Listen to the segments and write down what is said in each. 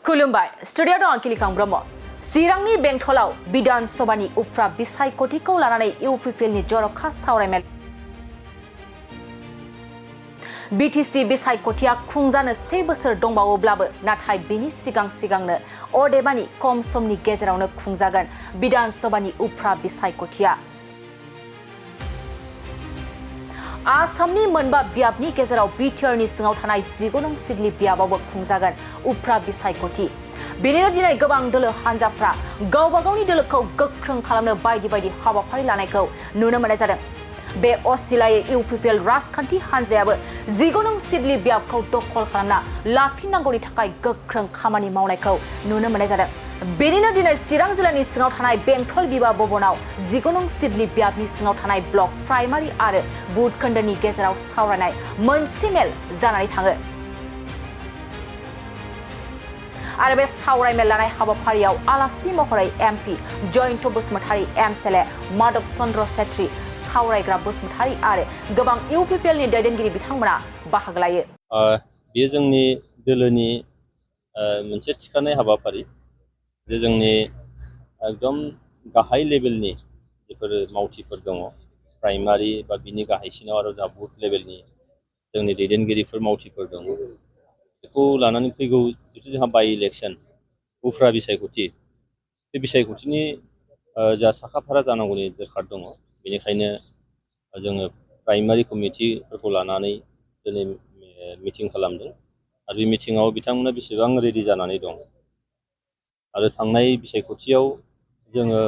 खुलुमबाय स्टुडियाव दं आंकिलिकां ब्रह्म चिरांनि बेंटलाव बिधान सभानि उफ्रा बिसायख'थिखौ लानानै इउपिपिएलनि जर'खा सावरायमेल बिटिसि बिसायख'थिया खुंजानो 1 बोसोर दंबावोब्लाबो नाथाय बेनि सिगांनो अदेबानि खम समनि गेजेरावनो खुंजागोन बिधान सभानि उफ्रा बिसायख'थिया आसामनि मोनबा बियाबनि गेजेराव बिटिआरनि सिङाव थानाय 19 नं सिडली बियाबावबो खुंजागोन उफ्रा बिसायख'थि बेनिनो दिनै गोबां दोलो हान्जाफ्रा गावबा गावनि दोलोखौ गोख्रों खालामनो बायदि हाबाफारि लानायखौ नुनो मोननाय जादों बे असिलायै इउपिपिएल राजखान्थि हान्जायाबो 19 नं सिडली बियाबखौ दखल खालामना लाफिननांगौनि थाखाय गोख्रों खामानि मावनायखौ नुनो मोननाय जादों बेनिनो दिनै चिरां जिल्लानि सिङाव थानाय बेंटल बिबा भवनाव 19 नं सिडली बियाबनि सिङाव थानाय ब्लक प्राइमारि आरो बुथ खोन्दोनि गेजेराव सावरायनाय मोनसे मेल जानानै थाङो आरो बे सावरायमेल लानाय हाबाफारियाव आलासि महरै एमपि जयन्त बसुमतारी एमएलए माधव चन्द्र सेत्री सावरायग्रा बसुमतारी आरो गोबां इउपिपिएलनि दैदेनगिरि बिथांमोना बाहागो लायो बेयो जोंनि दोलोनि मोनसे थिखानाय हाबाफारि जे जोंनि एकदम गाहाय लेभेलनि जेफोर मावथिफोर दङ प्राइमारि बा बिनि गाहायसिनाव आरो जा बुथ लेभेलनि जोंनि दैदेनगिरिफोर मावथिफोर दङ बेखौ लानानै फैगौ जितु जोंहा बाइ इलेक्सन उफ्रा बिसायख'थि बे बिसायख'थिनि जा साखाफारा जानांगौनि दरखार दङ बेनिखायनो जोङो प्राइमारि कमिटिफोरखौ लानानै दिनै मिटिं खालामदों आरो बे मिटिङाव बिथांमोना बेसेबां रेडि जानानै दं आरो थांनाय बिसायख'थियाव जोङो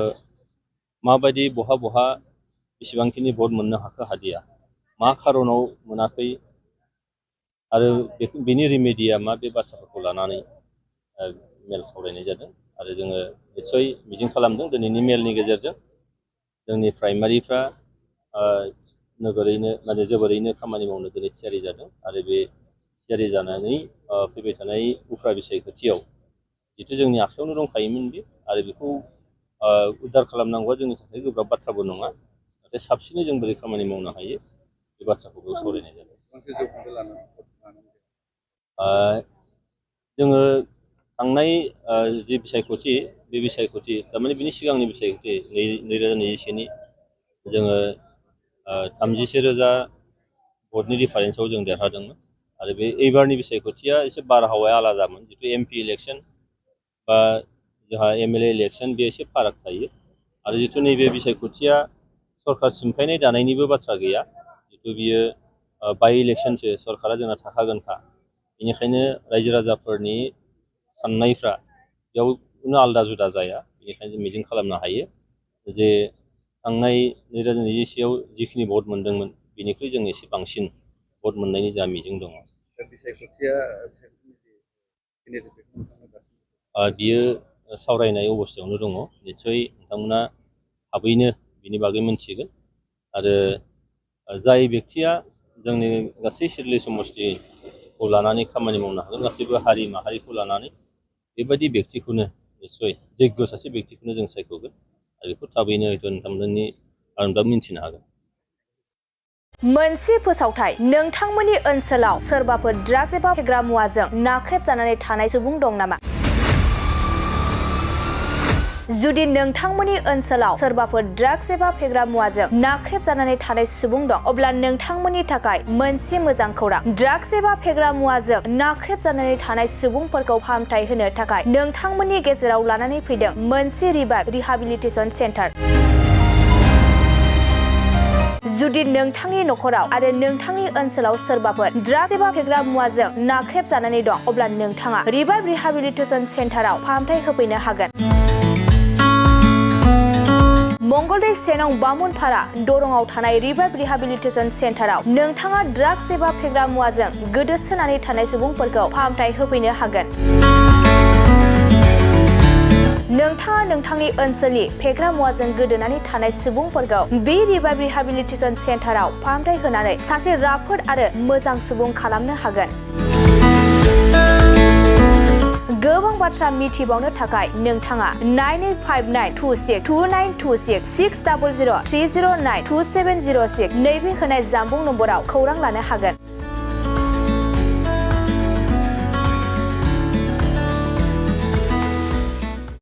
माबायदि बहा बेसेबांखिनि भट मोननो हाखो हादिया मा खारनाव मोनाखै आरो बेनि रिमेडिया मा बे बाथ्राफोरखौ लानानै मेल सावरायनाय जादों आरो जोङो निस्सय मिजिं खालामदों दिनैनि मेलनि गेजेरजों जोंनि प्राइमारिफ्रा जोबोरैनो खामानि मावनो दिनै थियारि जादों आरो बे थियारि जानानै फैबाय थानाय उफ्रा बिसायख'थियाव जितु जोंनि आखायावनो दंखायोमोन बे आरो बेखौ उद्धार खालामनांगौआ जोंनि थाखाय गोब्राब बाथ्राबो नङा नाथाय साबसिनै जों बोरै खामानि मावनो हायो बे बाथ्राखौबो सावरायनाय जादों जोङो थांनाय जि बिसायख'थि बे बिसायख'थि थारमाने बिनि सिगांनि बिसायख'थि 2021नि जोङो 33,000 भटनि डिफारेन्सआव जों देरहादोंमोन आरो बे एबारनि बिसायख'थिया एसे बारहावाया आलादामोन जितु एमपि इलेक्सन बा जोंहा एमएलए इलेक्सन बे एसे फाराग थायो आरो जितु नैबे बिसायख'थिया सरकार सिमफायनाय दानायनिबो बाथ्रा गैया जितु बियो बाइ इलेक्सनसो सरकारा जोंना थाखागोनखा बेनिखायनो रायजो राजाफोरनि साननायफ्रा बेयाव कुनु आलादा जुदा जाया बेनिखायनो जों मिजिं खालामनो हायो जे थांनाय 2021आव जिखिनि भट मोनदोंमोन बेनिख्रुइ जों एसे बांसिन भट मोननायनि जा मिजिं दङ बियो सावरायनाय अबस्थायावनो दङ निस्सय नोंथांमोना थाबैनो बिनि बागै मोनथिगोन आरो जाय बेक्तिया जोंनि गासै सिडली समष्टिखौ लानानै खामानि मावनो हागोन गासैबो हारि माहारिखौ लानानै बेबायदि बेक्तिखौनो निस्सय जग्य सासे बेक्तिखौनो जों सायख'गोन आरो बेखौ थाबैनो हयथ' नोंथांमोननि आं मिन्थिनो हागोन मोनसे फोसावथाय नोंथांमोननि ओनसोलाव सोरबाफोर ड्राग्स एबा फेग्रा मुवाजों नाख्रेबजानानै थानाय सुबुं दं नामा जुदि नोंथांमोननि ओनसोलाव सोरबाफोर ड्राग्स एबा फेग्रा मुवाजों नाख्रेबजानानै थानाय सुबुं दं अब्ला नोंथांमोननि थाखाय मोनसे मोजां खौरां ड्राग्स एबा फेग्रा मुवाजों नाख्रेबजानानै थानाय सुबुंफोरखौ फाहामथाय होनो थाखाय नोंथांमोननि गेजेराव लानानै फैदों मोनसे रिहाबिलिटेसन सेन्टार जुदि नोंथांनि नखराव आरो नोंथांनि ओनसोलाव सोरबाफोर ड्राग्स एबा फेग्रा मुवाजों नाख्रेबजानानै दं अब्ला नोंथाङा रिहाबिलिटेसन सेन्टाराव फाहामथाय होफैनो हागोन मंगलदै 1 नं बामुनपारा दरंआव थानाय रिहाबिलिटेसन सेन्टाराव नोंथाङा ड्राग्स एबा फेग्रा मुवाजों गोदोसोनानै थानाय सुबुंफोरखौ फाहामथाय होफैनो हागोन नोंथाङा नोंथांनि ओनसोलनि फेग्रा मुवाजों गोदोनानै थानाय सुबुंफोरखौ बे रिहाबिलिटेसन सेन्टाराव फाहामथाय होनानै सासे राफोद आरो मोजां सुबुं खालामनो हागोन गोबां बाथ्रा मिथिबावनो थाखाय नोंथाङा 9859262926 60030927006 नैबे होनाय जानबुं नम्बराव खौरां लानो हागोन